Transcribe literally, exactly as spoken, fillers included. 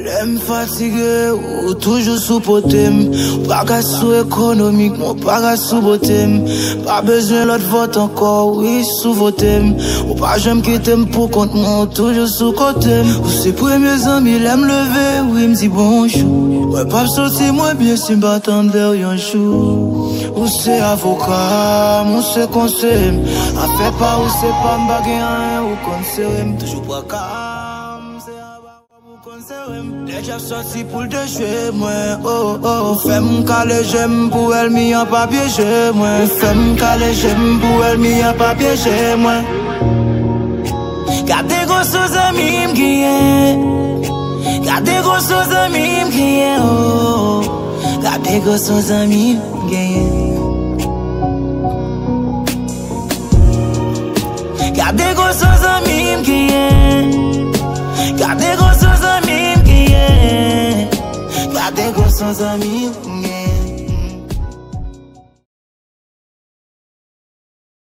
Lè m fatige, ou toujou sou pote m. Ou pa ka sou ekonomik, men ou pa ka sou bote m. Pa bezwen lòt vòt ankò, wi, sou vote m. Ou pa janm kite m pou kont mwen, ou toujou sou kote m. Ou se premye zanmi lè m leve, wi, m di bonjou. Mwen p ap soti mwen byen si m pa tande w yon jou. Ou se avoka m, ou se konseye m. Afè pa ou se pa m, pa gen anyen ou konn sere m. Toujou pran ka m, se ava. Ou konn sere m, lè dyab sòti pou l dechwe mwen, oh, oh. Ou fè m kale je m pou ènmi an pa pyeje mwen. Ou fè m kale je m pou ènmi an pa pyeje mwen. Gade gwo son zanmi m genyen. Gade gwo son zanmi m genyen, oh. Gade gwo son zanmi m genyen. Gade gwo son zanmi m genyen. Gade gwo son zanmi m genyen. Gade gwo son zanmi m genyen.